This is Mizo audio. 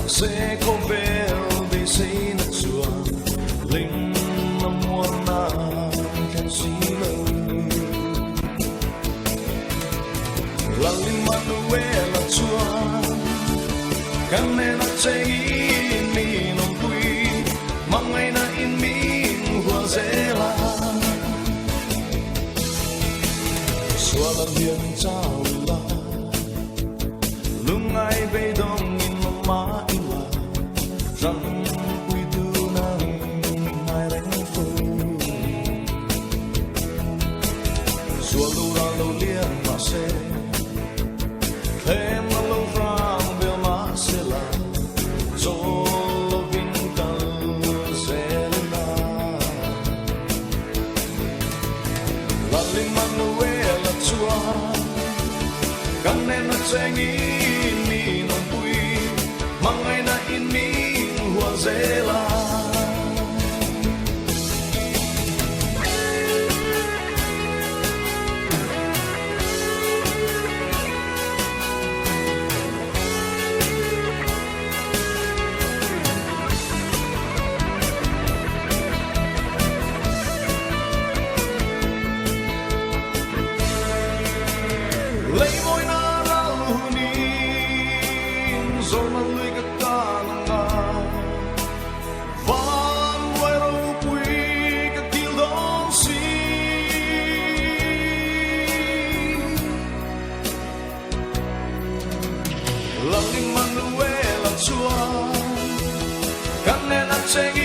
Mahse khawvel beiseina chuan hlimna muanna thlen si lo. Lal Immanuela chuan kan nena chengin min awmpui, hmangaihna in min hual zel a. Sual an hian chau ila, lungngai beidawng in awm a ila, Rangpuitu nang ngai reng fo. Sual lo ral lo lian mahse, thlem a lo hrang vel mahse la, chawl lovin kal zel ila. Lal Immanuela chuan kan nena chengin min awmpui, hmangaihna in min hual zel a. Leimawina ral hunin zawrna lui ka tan ang a, van buai ropui ka kil dawn si. Lal Immanuela chuan kan nena chengin.